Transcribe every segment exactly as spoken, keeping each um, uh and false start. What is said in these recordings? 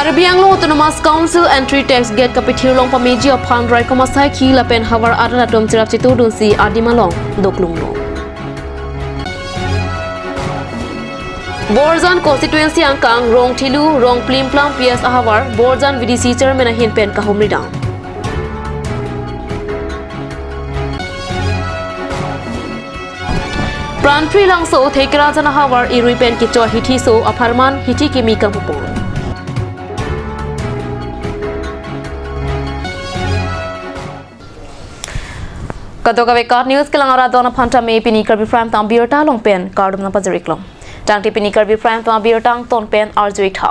Karbi Anglong Autonomous Council Entry Tax Gate kapithirlong pameji aphan raikom asaikhi lapen havar arat atum cherap chetudunsi adim along doklonglo. Borjan constituency angkang Rongthelu, Rongplimplam P S ahavar Borjan V D C chairman ahin pen kahumridam. Pranpri Langso Thekerajan ahavar irui pen kecho hithi so apharman hithi kimi kangpupon. Kadokave KAT News kelang arat don aphan tame pini Karbi Prime Time birta along pen kardom nangpajir-iklong. Tangte pini Karbi Prime Time birta angton pen arju-ik tha.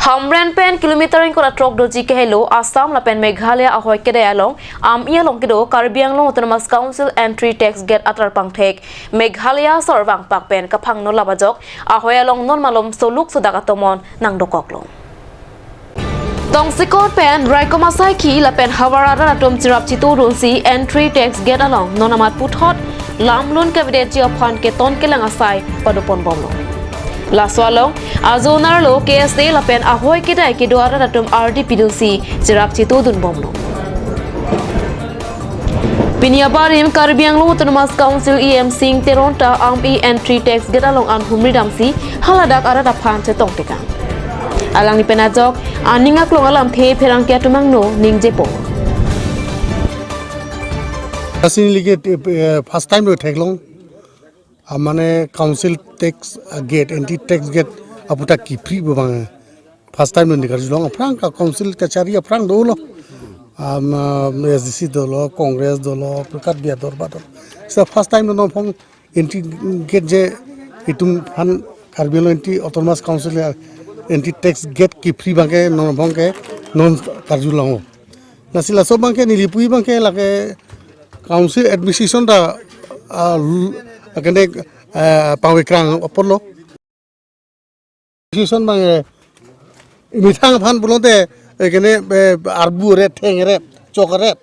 Hamren pen kilometer ingkoi ra throk doji kehelo Assam lapen Meghalaya ahoi kedai along, Amei along kedo Karbi Anglong Autonomous Council Entry Tax Gate atar pangthek Meghalaya asor vangpak pen kaphangno lap ajok ahoi along non malom soluk sodak atomon nangdokoklo. Tongsekot pen raikom asaikhi lapen havar arat atum cherap chetudunsi Entry Tax Gate along non amat puthot lamlun kavedetji aphan keton kelang asai padoponbomlo. Laso along ajonerlo K S A lapen ahoi kedai kedo arat atum ardi pidunsi cherap chetudunbomlo. Pini abarim Karbi Anglong Autonomous Council E M Sing Teron ta Amei Entry Tax Gate along an humridamsi haladak arat aphan chetongtekang. Alangli pen ajok aning aklong alamthe pherangke atum angno ningjepo. Asini lagi, eh, first time lo theklong. Ah, mane council tax, ah, gate, entry tax gate aputhak kiphri pu abang. First time lo ni karjulong aphrang ke council kachari aphrang dolo. Am, ah, S D C dolo, Congress dolo, prakat biya dorba dolo. Sa first time lo non phong entry gate je itum aphan Karbi Anglong Entry Autonomous Council ya entry tax gate kiphri abangke non abangke non karjulong. Lasi laso abangke neli pu abangke lake council administration ta, ah, l-, akene, ah, pangvekrang apotlo. Administration abang, eh, methang aphan pulote, eh, kene, eh, arbu ret, theng ret, chok ret.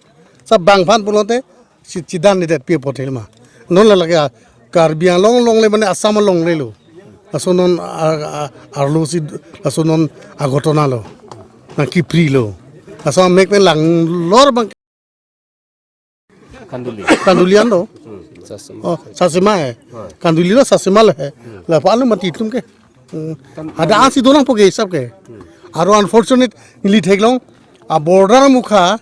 Sa bang aphan pulote, si chidan ni det pi apothel ma. Non la lake, ah, Karbi Anglong longle mane Assam longle lo. Laso non, ah, ah, arlo si, laso non agotona lo. Nangkiphri lo. Laso amek pen langlor abang. Kanduli. Kanduli an do. Hmm. Sasima. Oh, Sasima he. Hoi. Kanduli lo Sasima lo he. Hmm. La pa alu mati itum ke. Hmm. Kan-, ada asi donang po ke hisap ke. Hmm. Aro unfortunate neli theklong a border mukha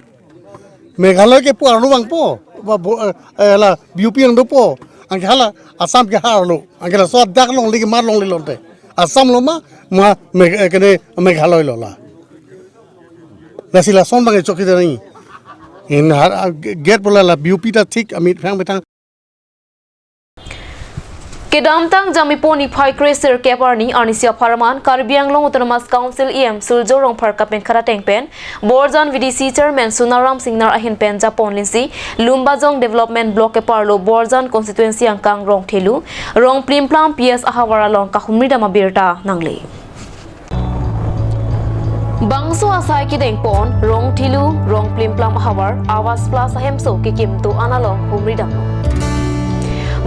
Meghalaya ke pu arlo vangpo. Ba bo-, eh, eh, la B O P ang dopo. Anke hala Assam ke ha arlo. Anke laso adak longle ke mar longle lote. Assam lo ma, ma Meg-, eh, kene Meghalaya lo la. Lasi lason abang chokidar ni. In har, ah, gate bola la B O P ta thik amit phang betang. Kedamtang Jamipo niphai kre sirkep arni arnisi apharman Karbi Anglong Autonomous Council E M Surjya Rongphar kapengkhat ateng pen Borjan V D C Chairman Sonaram Singnar ahin pen japon linsi Lumbajong Development Block keparlo Borjan Constituency angkang Rongthelu, Rongplimplam P S ahavar along kahumridam abirta nangle. Bangso asai kedengpon Rongthelu, Rongplimplam ahavar Awas Plus ahemso kekim do-an along humridamlo.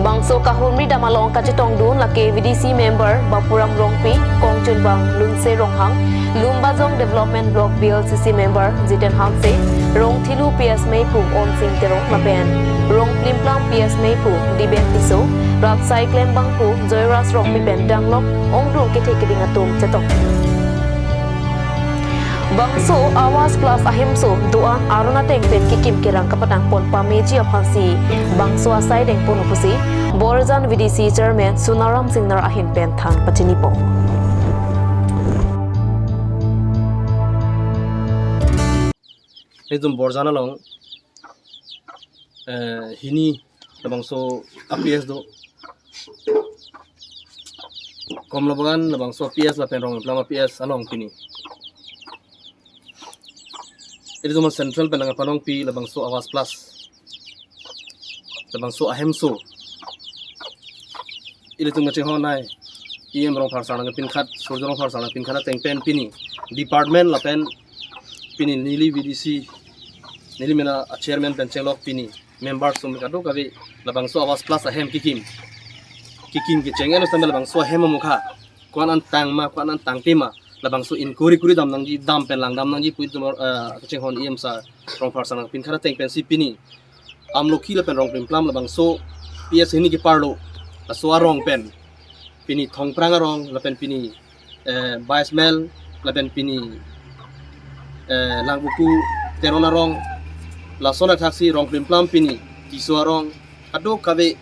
Bangso kahumridam along kachetongdun lake V D C member Bapuram Rongpi, kongchunbang Lunse Ronghang, Lumbajong Development Block B L C C member Jiten Hanse, Rongthelu P S meiphu Onsing Teron lapen Rongplimplam P S meiphu Diben Tisso, rat asai klembangphu Joyras Rongpi pen danglok ongdung kethe keding atum chetong. Bangso Awas Plus ahemso do-an aron ateng pen kekim kerang kapatangpon pameji aphansi bangso asai dengpon pusi Borjan V D C Chairman Sonaram Singnar ahin pen than pachinipon. Ilitum Borjan along, eh, hini labangso a P S do. Komlabagan labangso a P S lapen Rongplimplam a P S along pini. Ilitum Central pen nangpanongpi labangso Awas Plus. Labangso ahemso. Ilitum kachinghon nai. E M Rongphar sar nangpinkhat, Surjya Rongphar sar nangpinkhat ateng pen pini. Department lapen pini neli V D C, neli mena a chairman pen chenglok pini. Member sum kadokave labangso Awas Plus ahem kekim. Kekim kecheng elo sambil labangso ahem amukha. Ko-an an tang ma, ko-an an tangte ma. labangso inquiry kuri dam nangji, dam pen lang dam nangji pu itum, eh, kachinghon E M sir, Rongphar sir nangpinkha ateng pensi pini Amlokhi lapen Rongplimplam labangso P S hini keparlo, laso arong pen pini Thongprang arong lapen pini, eh, Baismel lapen pini, eh, Langbuku Teron arong, lason athaksi Rongplimplam pini Tisso arong, kadokave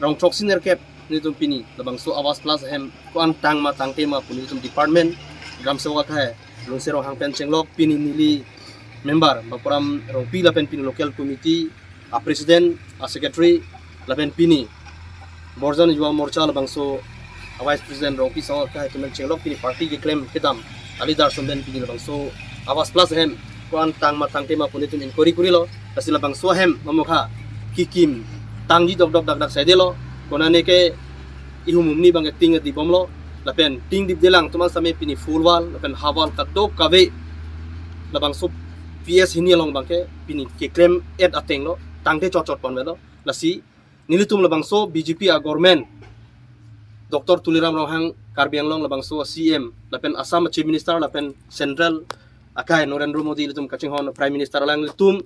rong throksi nerkep nelitum pini labangso Awas Plus ahem ko-an tang ma tangte ma pu nelitum department, Gram Sevak Akhai, Lungse Ronghang pen chenglok pini neli member Bapuram Rongpi lapen pini local committee a president, a secretary, lapen pini Borjan Yuva Morcha labangso a vice president Rongpi Sangho Akhai atum pen chenglok pini party keklem kedam a leader ason pen pini labangso Awas Plus ahem ko-an tang ma tangte ma pu nelitum inquiry kurilo, lasi labangso ahem mamokha kikim tangji dokdok dakdak saidelo, konane ke ihum humni abangke ting dibomlo, lapen ting dipde lang atum an sitame pini Phulwal lapen Hawal kadokave labangso P S hini along abangke pini keklem-et atenglo, tangte chotchot ponvelo, lasi nelitum labangso B J P a government, Doctor Tuliram Ronghang, Karbi Anglong labangso C M, lapen Assam Chief Minister, lapen Central akai Narendra Modi, ilitum kachinghon Prime Minister, alanglitum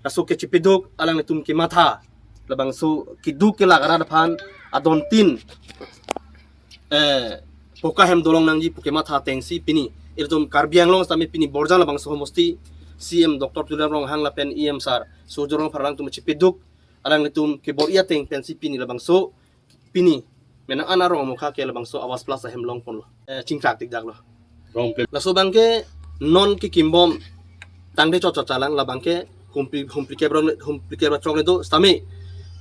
laso kechepeduk, alanglitum kematha, labangso keduk kelak arat aphan adontin, eh, poka hem dolong nangji pu kematha atengsi pini ilitum Karbi Anglong sitame pini Borjan labangso homosti C M Doctor Tuliram Ronghang lapen E M sir Surjya Rongphar alangtum chepeduk, alanglitum kebor-i ateng pensi pini labangso pini menang an arong amokha ke labangso Awas Plus ahem longponlo. Eh, chingthak dikdaklo. Rongplim. Laso abangke non kekimbom tangte chotchot chalang, labangke humpli, humpli kep ra, humpli kep ra throk le do sitame,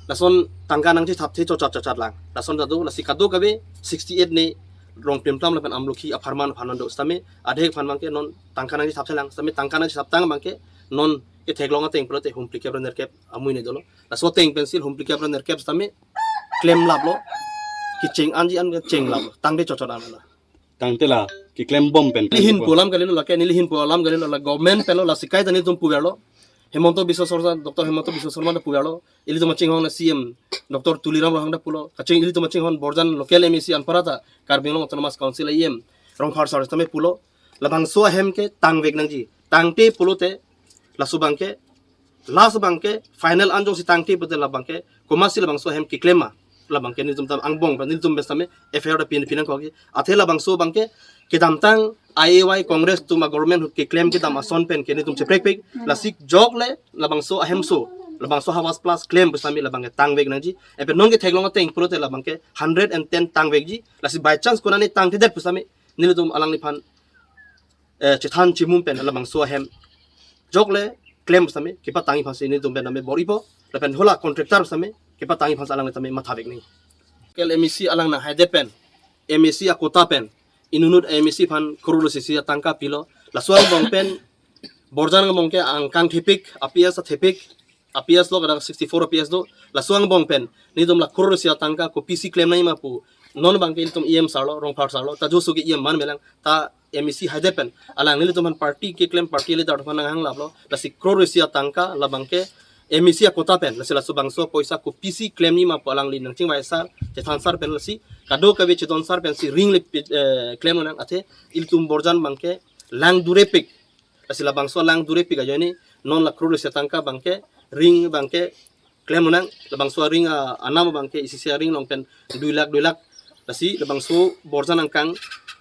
lason tangka nangchethapthe chotchot chotchot lang. Lason ta do, lasi kadokave sixty-eight ne Rongplimplam lapen Amlokhi apharman aphan do sitame, adhek aphan abangke non tangka nangchethapthe lang sitame, tangka nangchethaptang abangke non ketheklong ateng pulote humpli kep ra nerkep amui ne dolo. Laso ateng pensi humpli kep ra nerkep sitame klemlaplo, kecheng anji an kecheng laplo, tangte chotchot anlo. Tangte la keklembom pen neli hinpu alam kalilo, lake neli hinpu alam kalilo, la government penlo, lasi kaita nelitum puverlo. Himanta Biswa Sarma, Doctor Himanta Biswa Sarma ta puverlo. Ilitum kachinghon C M Doctor Tuliram Ronghang ta pulo. Kaching ilitum kachinghon Borjan local M A C anparta Karbi Anglong Autonomous Council E M Rongphar sir sitame pulo. Labangso ahem ke tangvek nangji. Tangte pulote laso abangke, last abangke, final anjongsi tangte pulote labangke, komatsi labangso ahem keklem ma, labangke nelitum tam angbong pen nelitum pen sitame F I R ta pin pinang koki. Athe labangso abangke kedamtang I A Y Congress atum a government ahut keklem kedam ason pen ke nelitum cheprekpik, lasi jokle labangso ahemso, labangso Awas Plus klem pu sitame labangke tangvek nangji. Epe non ketheklong ateng pulote labangke hundred and ten tangvekji, lasi by chance konane tangtedet pu sitame nelitum alangliphan, eh, chethan chimum pen labangso ahem jokle klem sitame kepatangji aphansi nelitum pen tame bor-ipo, lapen hala contractor sitame kepatangji aphansi alangli tame mathavek nangji. Local M A C alang nanghaidet pen, M A C a quota pen, inut inut M A C aphan crore isi isi atangka pilo. Laso angbong pen Borjan angbong ke angkang thepik, a P S a thepik, a P S lo, kada sixty-four a P S do, laso angbong pen nelitum la crore isi atangka kopisi klem nangji ma pu non abangke ilitum E M sir lo, Rongphar sir lo, ta joso ke E M man melang, ta M A C haidet pen alang nelitum aphan party keklem, party leader aphan nanghang laplo, lasi crore isi atangka labangke M A C a quota pen, lasi laso bangso poisa kopisi klemji ma pu alangli nangchingvai sar, chethan sar pen, lasi kadokave chedon sar pensi ring le pi-, eh, klem nang, athe ilitum Borjan abangke lang durepik, lasi labangso lang durepik ajoine non la crore isi atangka abangke ring abangke klem nang, labangso aring a, anam abangke isi isi aring along pen dui lakh, dui lakh. Lasi labangso Borjan angkang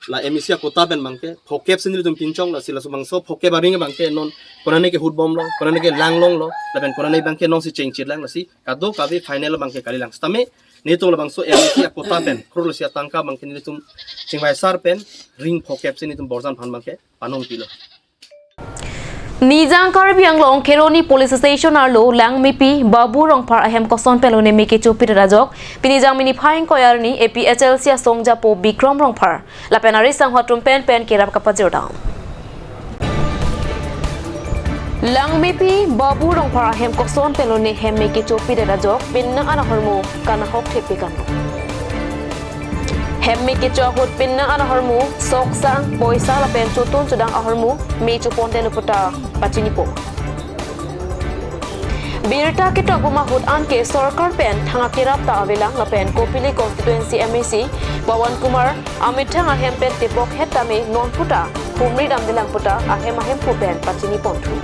la M A C a quota pen abangke phokep si nelitum pinchong, lasi laso bangso phokep aring abangke non konane ke hutbomlo, konane ke langlonglo, lapen konane abangke nonsi chengchir lang, lasi kadokave final abangke kalilang sitame nelitum labangso M A C a quota pen crore isi atangka abangke nelitum chingvai sar pen ring phokep si nelitum Borjan aphan abangke panong pilo. Nijang Karbi Anglong Kheroni Police Station arlo Langmepi Babu Rongphar ahem koson pen lone me kechopidet ajok, pini Jangmi niphai ingkoi arni A P H L C asong japo Bikrom Rongphar lapen ari sanghot atum pen pen kerap kapajir dam. Langmepi Babu Rongphar ahem koson pen lone hem me kechopidet ajok, penang an ahormu kanahok thepik anlo. Hem me kecho ahut penang an ahormu, sok sang, poisa lapen chotun chodang ahormu me chopondet lo puta pachinipo. Birta ketok bom ahut anke sorkar pen thang akerap ta avelang lapen Kopili constituency M A C Pawan Kumar amethang ahem pen tebok het tame non puta humri damdelang puta ahem ahemphu pen pachini ponthu.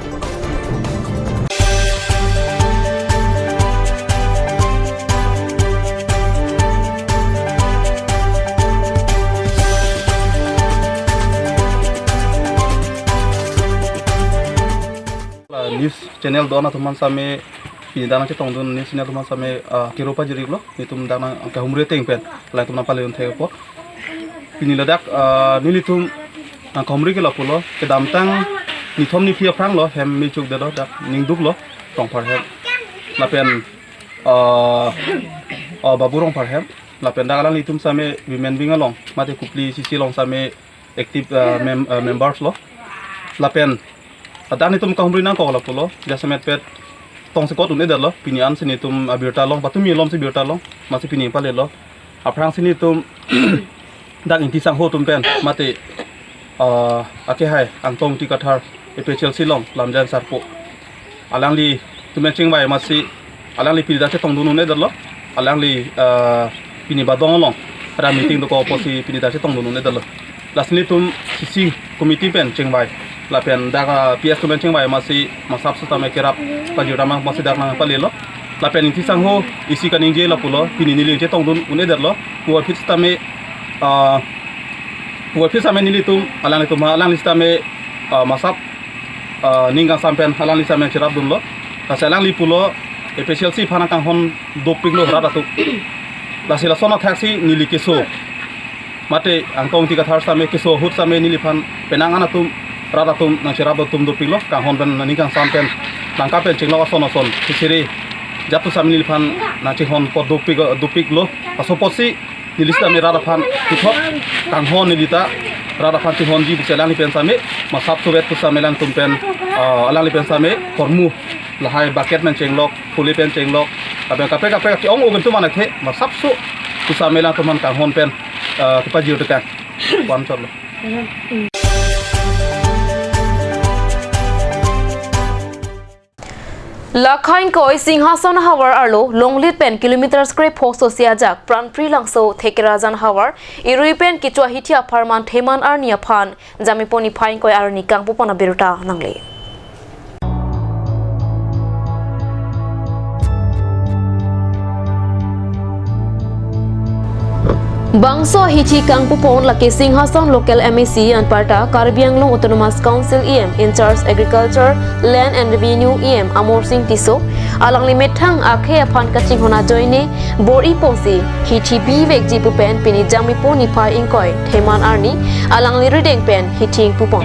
News channel do-an atum aphan same, pini dak nangchetongdun news channel atum aphan same, ah, kero pajirlo, netum dak nangkahumri ateng pen, lahai atum nangpale un thek apot. Pini ladak, ah, nelitum nangkahumri ke lapulo, kedamtang nithom niphli aphrang lo, hem mechuk detlo, dak ningduklo, Rongphar hem. Lapen, ah, ah, Babu Rongphar hem. Lapen dak alanglitum same women wing along, mate Kopili C C along same active, ah, mem-, ah, members lo. Lapen, ah, dak netum kahumri nangkok lapulo, jasemet pet tongsekot un-edetlo, pini ansi netum, ah, birta long, patumi alom si birta long, amatsi pini palelo. Aphrangsi netum dak Ingti Sangho atum pen, mate, ah, akehai Angtong Ingti Kathar A P H L C along, Lamjan Sarpo. Alanglitum pen chingvai amatsi, alangli pini dak chetongdun un-edetlo. Alangli, ah, pini badong along ra meeting dokok apotsi pini dak chetongdun un-edetlo. Lasi netum C C committee pen chingvai, lapen dak, ah, P S atum pen chingvai amatsi masap sitame kerap pajir damnang amatsi dak nangpalelo. Lapen Ingti Sangho isi kaningje lapulo, pini neli chetongdun un-edetlo. Puvoiphit sitame, ah, puvoiphit sitame nelitum, alanglitum, alangli sitame, ah, masap, ah, ning kangsam pen alangli sitame cherapdunlo. Lasi alangli pulo A P H L C aphan kanghon dopiklo rat atum. Lasi lason athaksi neli keso, mate Angtong Ingti Kathar sitame keso ahut sitame neliphan penang an atum, rat atum nangcherap atum dopiklo, kanghon pen ning kangsam pen, tangka pen chenglok ason ason, sisiri jat atum sitame neliphan nangchinghon apot dopik, dopiklo. Laso apotsi neli sitame rat aphan puthot kanghon, neli ta rat aphan chinghonji pusi alangli pen sitame, masap suvet pu sitame alangtum pen, ah, alangli pen sitame kormu, lahai bucket pen chenglok, pule pen chenglok, lapen kaprek kaprek ke-ong ogen atum anathe masapso pu sitame alangtum aphan kanghon pen, ah, kepajir tekang. Wan chotlo. Lakha ingkoi Singhason havar arlo Longlit pen kilometers krepho sosi ajak Pranpri Langso Thekerajan havar irui pen kecho ahithi apharman Theman Arni aphan Jamipon niphai ingkoi arni kangpupon abirta nangle. Bangso ahithi kangpupon lake Singhason local M A C anparta Karbi Anglong Autonomous Council E M in charge Agriculture, Land and Revenue E M Amarsing Tisso, alangli methang akhei aphan kachinghon ajoine bor-iponsi hithi bivekji pu pen pini Jamipon niphai ingkoi Theman Arni alangli rideng pen hithi ingpupon.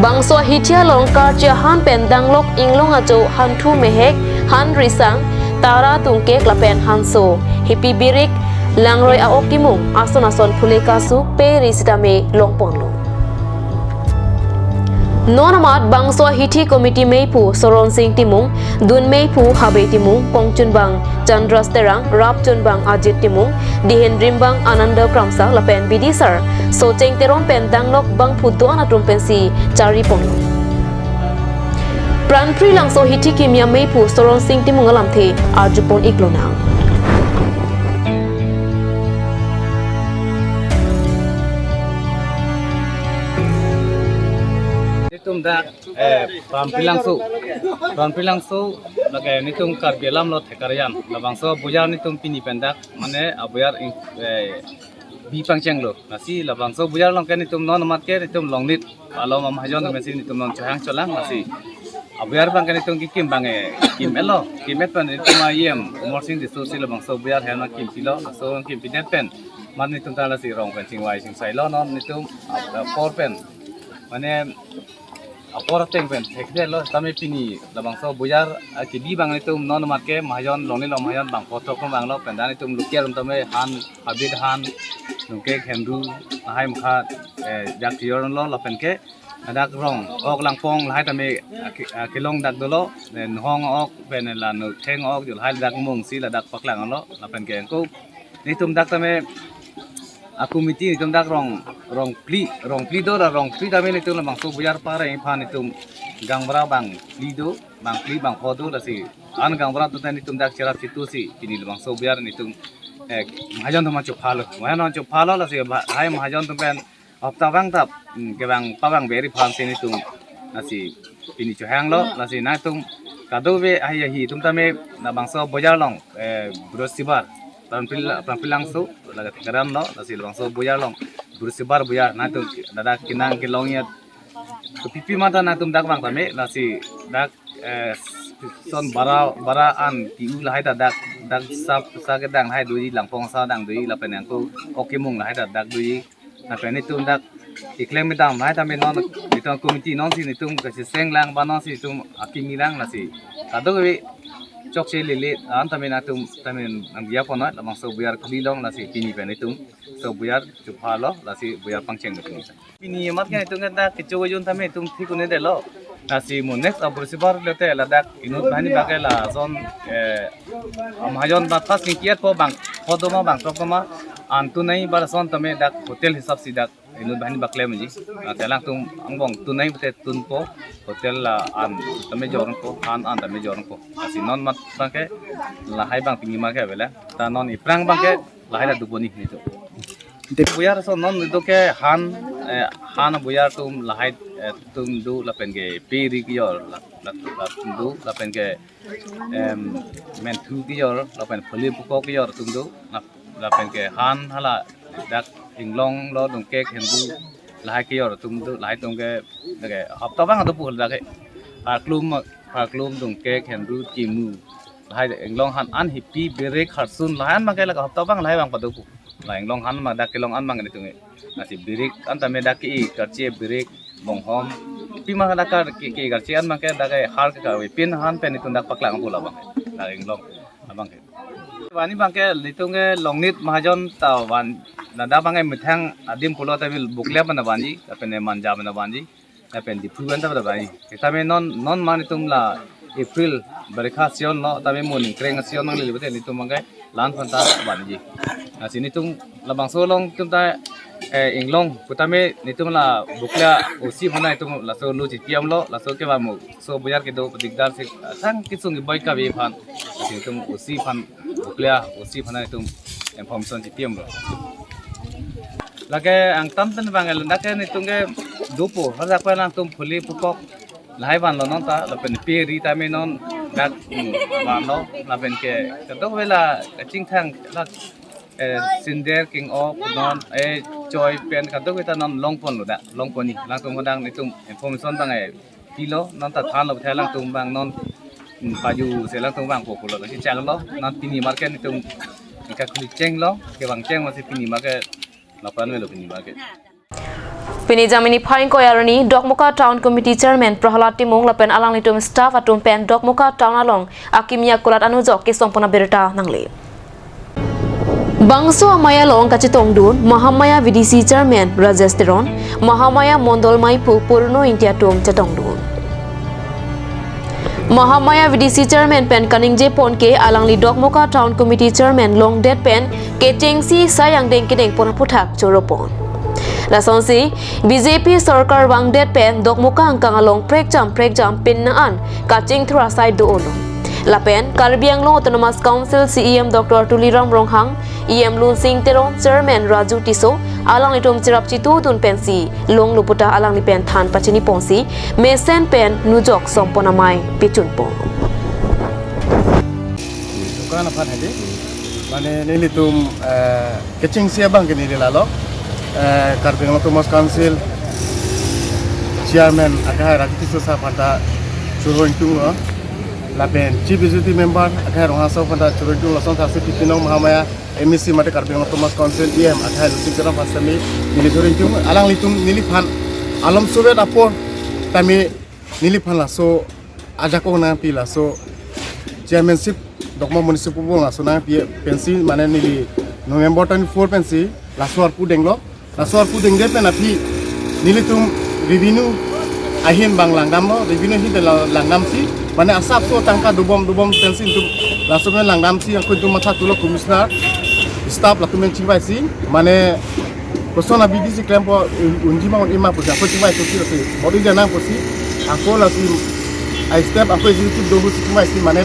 Bangso ahithi along karchi ahan pen danglok inglong ajo Hanthu Mehek, Han Risang, Tara Tungkek lapen Hanso, Hepi Birik, Langroi a-ok Timung, ason ason phule kasu peri sitame longponlo. Non amat bangso ahithi committee meiphu Soron Sing Timung, dun meiphu Habe Timung, kongchunbang Chandras Terang, rapchunbang Ajit Timung, dihen rimbang Ananda Kramsa lapen bidi sar Socheng Teron pen danglok bangphu do-an atum pensi charipon. Pranpri Langso hithi kimya meiphu Soron Sing Timung alamthe arjupon iklonang. Netum dak, eh, Pranpri Langso, Pranpri Langso, lake netum Karbi alam lo Thekerajan, labangso abojar netum pini pen dak, mane abojar in, eh, bi pangchenglo. Lasi labangso abojar along ke netum non amat ke netum Longlit along amahajon atum si netum non chehang cholang, lasi abojar abang ke netum kekim abang, eh, kim-etlo, kim-et pen netum a-E M Amarsing Tisso si labangso abojar hem nangkimpilo, laso nangkimpidet pen amat netum ta lasi rong pen chingvai chingsailo, non netum ap-, apor pen, mane apor ateng pen thekdetlo, tame pini labangso abojar akebi abang netum non amat ke mahajon, Longlit along mahajon bangpho throk abang lo, pen dak netum local atum tame Han, Habit Han, Tungkek, Hendru, lahai mukha, eh, jak tiyor lo, lapen ke ladak rong ok langpong lahai tame ake-, akelong dak dolo, eh, Nohong ok pen la Notheng ok jo lahai ladak mungsi ladak paklanglo, lapen ke angko netum dak tame a-committee netum dak rong, rong phli, rong phli do la rong phli tame netum labangso abojar pareng aphan netum Gaonbura bang phli do, bang phli bang pho do, lasi an gaonbura atum ta netum dak cherap chitu si pini labangso bujar netum, eh, mahajon atum chopha lo, mahajon atum chopha lo, lasi ba-, lahai mahajon atum pen hopta abang ta, mm, kevang pavang beri aphan si netum, lasi pini chohang lo, lasi nangtum kadokave ahi ahi atum tame labangso bujar along, eh, Brihospatibar, Pramphil-, Praphrang Langso, lake Thekaran lo, lasi labangso bujar along Brihospatibar bujar, nangtum ladak kenang kelong ya, kopi pi mata nangtum dak vang tame, lasi dak, eh, son bara, bara an ti-u lahai ta dak, dak sap sa kedang lahai doji, langpong sa dang doji, lapen nangko ok kemung lahai ta dak doji. Lapen netum dak keklem kedam lahai tame non, netum committee non si netum kacheseng lang ba non si netum akimi lang, lasi kadokave chokche lele an tame nangtum tame nangdiya pon noi, labangso bujar kali long, lasi pini pen netum so bujar chopha lo, lasi bujar pangcheng netum. Pini amat ke netum ke dak kecho kejun tame netum thik un-edetlo. Lasi mo next a Brihospatibar lote ladak inut banghini abang ke lason, eh, mahajon bang pas king kiat po bang, pho do ma bang throk do ma, an tun nangji ba lason tame dak hotel hisap si dak inut banghini abang klemji. Lasi alangtum angbong tun nangji pute tunpo, hotel la an tame jor-ongpo, han an tame jor-ongpo. Lasi non amat abang ke lahai abang pini amat ke avelang. Ta non iphrang abang ke lahai ta dopo ni netum. Bujar ason non netum ke han, eh, han bujar atum lahai, eh, atum do, lapen ke peri kejor la, la, la atum do, lapen ke, em, menthu kejor, lapen pholi pukok kejor atum do, la, lapen ke han hala dak inglong lo, dungkek, henru, lahai kejor atum do, lahai atum ke, dak ke hopta abang atum pu dak ke. Pharklum, pharklum, dungkek, henru, kimu. Lahai inglong han an, hipi, birik, harsun, lahai an abang ke la hopta abang lahai abang pado pu. La inglong han abang dak kelong an abang netum ke. Lasi birik an tame dak ke-i karche, birik, bonghom. Pi ma dak kar ke, ke karche an abang ke dak ke har ke kave pin han pen netum dak paklang pu labang. Dak inglong abang ke. Banghini abang ke netum ke Longnit mahajon ta van, ladak abang ke methang adim pulo ta bil Bokolia pen vanji, lapen Manja pen vanji, lapen Diphu pen ta vanji. Tame non, non amat netum la April barikha season lo, tame mo ningkreng season nanglele pute netum abang ke la-an aphan ta vanji. Lasi netum labangso along atum ta, eh, inglong pu tame netum la Bokolia O C aphan netum laso lo chipiam lo, laso ke ba mo so bujar kedo dikdar si, ah, sang kesung keboi kave aphan. Lasi netum O C aphan, Bokolia O C aphan netum information chipiam lo. Lake angtan pen abang ke ladak ke netum ke dopo, ladak pen nangtum pholi pukok lahai vanlo non ta, lapen peri tame non dak, mm, vanlo, lapen ke kadokave la kachingthang la, eh, sinder king-ok non, eh, choi pen kadokave ta non longponlo dak, longpon ni. Alangtum hadak netum information abang, eh, pilo, non ta thanlo pute alangtum abang non, mm, paju si alangtum vangpo pulo, lasi changlo, non pini amat ke netum ingka khuli chenglo, kevang cheng masi pini amat ke lapu-an avelo pini amat ke. Pini Jamini phai ingkoi arni Dokmoka Town Committee Chairman Prahlad Timung lapen alanglitum staff atum pen Dokmoka Town along akimi akulat anujok kesongpon abirta nangle. Bangso amei along kachetongdun Mahamaya V D C Chairman Rajesh Teron, Mahamaya Mondol Meiphu Purno Ingti atum chetongdun. Mahamaya V D C Chairman pen kaningjepon ke alangli Dokmoka Town Committee Chairman longdet pen kechengsi sai angdeng kedengpon aphuthak choropon. Lasonsi B J P sorkar vangdet pen Dokmoka angkang along prekjam prekjam pinna an kachingthur asai do-olo. Lapen Karbi Anglong Autonomous Council C E M Doctor Tuliram Ronghang, E M Lunsing Teron, Chairman Raju Tisso, alanglitum cherap chitudun pensi longlo puta alangli pen than pachiniponsi mesen pen nujok songpon amei pechunpo. Dukan aphan hadi, mane nelitum, eh, kechengsi abang ke neli lalo, eh, Karbi Anglong Autonomous Council Chairman akehai Raju Tisso sir aphan ta choro ingtung lo, lapen Chief Executive Member akehai Ronghang sir aphan ta choro ingtung lo, lason thaksi P P Nong Mahamaya M A C mate Karbi Anglong Autonomous Council E M akehai Lunsing Teron aphan sitame neli choro ingtung, alanglitum neliphan alom sovet apor tame neliphan laso ajakong nangpi, laso chairmanship Dokmoka Municipal Board laso nangpi pensi mane neli November twenty-four pensi laso arpu denglo. Laso arpu dengdet pen aphi nelitum revenue ahin abang langdamlo, revenue ahin pen la-, langdamsi mane asapso tangka dobom dobom pensi netum laso pen langdamsi ako netum matha thulo, commissioner, staff latum pen chingvaisi mane koson abidi si klempo, un-, unji ma un-e ma pusi ako chingvai pusi, pusi body dia nang pusi Ako lasi ai step ako executive do husi kuma isi mane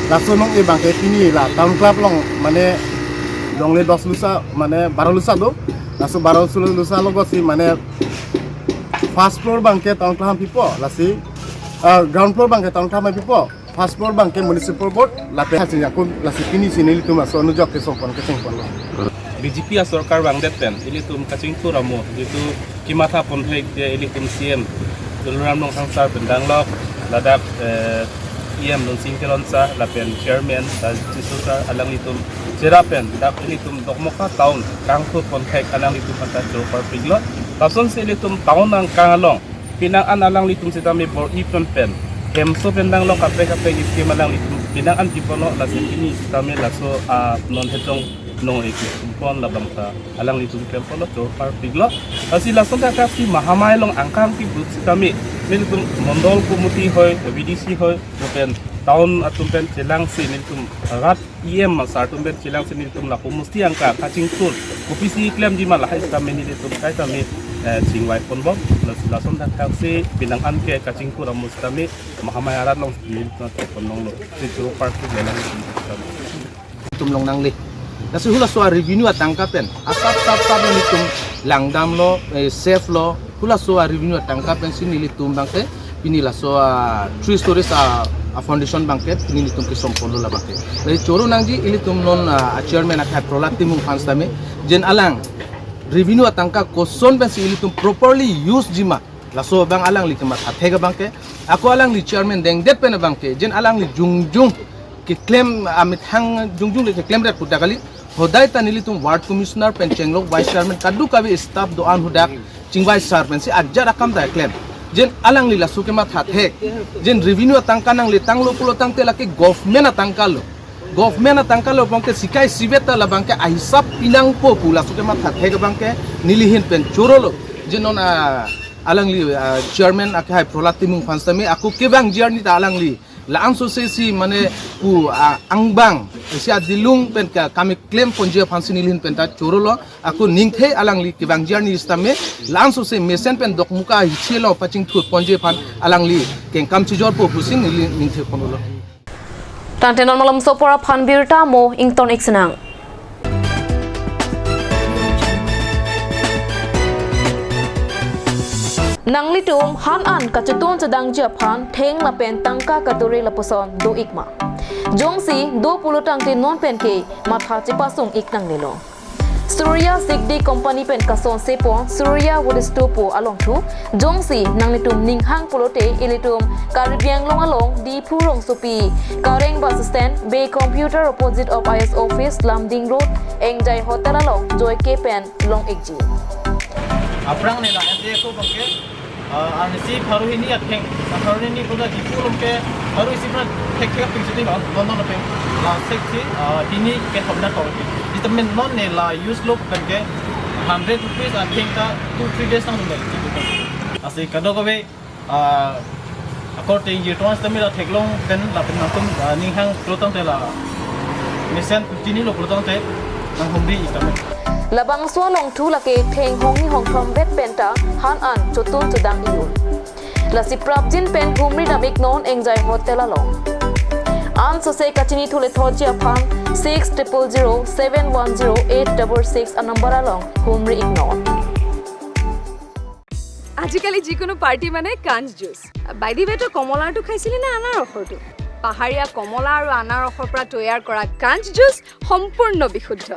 laso nong-e abangke pini la town club along mane longle dos lusa mane baro lusa do. Laso baro lusa lusa logosi mane first floor abangke town club pipo lasi, ah, ground floor abangke town club pipo. First floor abangke municipal board lapen hasi ako lasi pini si nelitum aso anujok kesongpon kesengponlo. B J P asorkar vangdet pen ilitum kachingthur amo jitu kematha ponthek je ilitum C M Tuliram Ronghang sir pen danglok ladak, eh, E M Lunsing Teron sir lapen chairman sir Jisu sir alanglitum cherap pen dak ilitum Dokmoka town kangthur ponthek alanglitum aphanta choro parpiklo. Lasonsi ilitum town angkang along penang an alanglitum sitame bor-i pen pen hemso pen danglok kaprek kaprek scheme alanglitum penang an piponlo lasi pini sitame laso, ah, non hejong nong-e kepon labangta alanglitum klemponlo choro parpiklo. Lasi lason thakthaksi mahamai along angkang kibut sitame nelitum mondol committee hoi, V D C hoi, lapen town atum pen chelangsi nelitum rat E M sir atum pen chelangsi nelitum lapu musti angkang kachingthur kopisi klemjima lahai sitame nelitum kaitame, eh, chingvai ponbom. Lasi lason thakthaksi penang an ke kachingthur amo sitame mahamai arat along nelitum ponlonglo. Si choro parpik lelang sitame. Tum long nangle. Lasi hulaso a-revenue atangka pen asap sap sap nelitum langdamlo, eh, save lo. Hulaso a-revenue atangka pensi nelitum abangke pini laso a three stories a, a-foundation abangke pini nelitum kesongponlo labangke. Lasi choro nangji ilitum non a, a-chairman akhai Prolat Timung aphan sitame, jen alang revenue atangka koson pensi ilitum properly use jima. Laso abang alangli kematha thek abangke, ako alangli chairman dengdet pen abangke, jen alangli jongjong keklem, amethang jongjong le keklemret puta kali, hodai ta nelitum ward commissioner pen chenglok vice chairman kadokave staff do-an hadak chingvai sar pensi ajat akam ta klem. Jen alangli laso kematha thek, jen revenue atangka nangle tanglo pulo tangte lake government atangka lo. Government atangka lo abangke sikai sibet ta labangke ahisap pinangpo pu laso kematha thek abangke neli ahin pen chorolo. Jen non a, alangli, a, chairman akhai Prolat Timung aphan sitame ako kevangji arni ta alangli la-an sose si mane pu, a, angbang si adilung pen ka kami klemponji aphansi neli ahin pen ta chorolo. Ako ningthe alangli kevangji arni sitame la-an sose mesen pen Dokmoka hichi lo pachingthur ponji aphan alangli kengkam chijorpo pusi neli ningthe ponlo. Tangte non malomso apor aphan birta mo ington ik sinang. Nanglitum han an kachetun chedangji aphan theng lapen tangka kadore lapuson do ikma? Jongsi do pulo tangte non penke matha chepasung ik nanglelo. Surya Sigdi Company pen kasonse pon Surya Wood Store pu along thu, jongsi nanglitum ninghang pulote ilitum Karbi Anglong along Diphu rongsopi, Kareng bus stand, Bay Computer opposite of I S office, Lumding Road, Engjai Hotel along joike pen long ikji. Aphrang ne la S D A ko bangke, ah, arnisi pharo hini atheng, pharo hini koda Diphu along ke pharo isi pra thek thek ping sini non non non ping la sek si, ah, hini ke thomna kau ping. Di temen non ne la use lo bangke hundred rupees atheng ta two three days nang dun. Lasi kadokave, ah, akorte jirtong sitame la theklong pen lapen nangtum, ah, ninghang pulo tangte la mesen chinilo pulo tangte nanghumri ik tame. Labangso along thu lake theng hongni hongthom vet pen ta han an chotun chodang inut. Lasi prapjin pen humri dam iknon Engjai Hotel along. An sose kachini thule thotji aphan six triple zero seven one zero eight double six a number along humri iknon. আজিকালি যিকোনো পাৰ্টি মানে কাঞ্চ juice. By the ৱে, তই কমলাৰটো খাইছিলি নে আনাৰসৰটো? পাহাৰীয়া কমলা আৰু আনাৰসৰ পৰা তৈয়াৰ কৰা কাঞ্চ জুচ সম্পূৰ্ণ বিশুদ্ধ।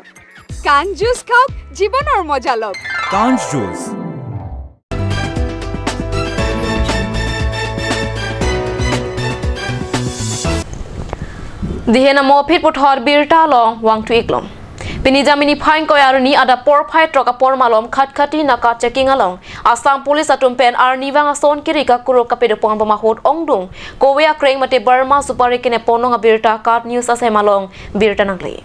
কাঞ্চ জুচ খাওক, জীৱনৰ মজা লওক। Kanch Juice. Dihen amo phit puthot birta along vangthu iklom. Pini Jamini phai ingkoi arni adap porphai throk apor malom Khatkhati naka checking along Assam Police atum pen arnivang ason kiri kakuruk kapedo pon bom ahut ongdung kove akreng mate Burma supari kene ponlong abirta KAT News asem along birta nangle.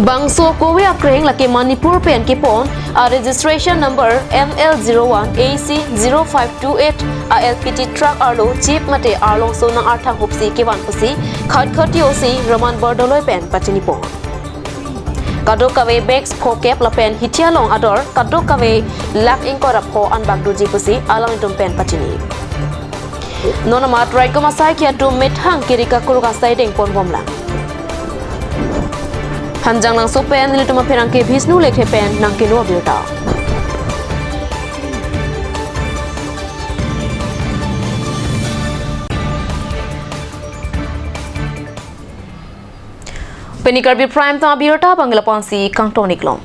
Bangso kove akreng lake Manipur pen kepon a registration number M L zero one A C zero five two eight a L P G truck arlo jeep mate arlongso nang arthang hupsi kevan pusi Khatkhati O C Roman Bordoloi pen pachini pon. Kadokave bags phokep lapen hithi along ador kadokave lakh ingkoi ra pho anbak doji pusi alanglitum pen pachini. Non amat raikom asai kiatu methang kiri kakuruk asai dengpon bomlang. Hanjanglangso pen nelitum apherangke Bishnu Lekthe pen nangkelo abirta. Pini Karbi Prime Time abirta abang lapu-ansi kangton-ik long.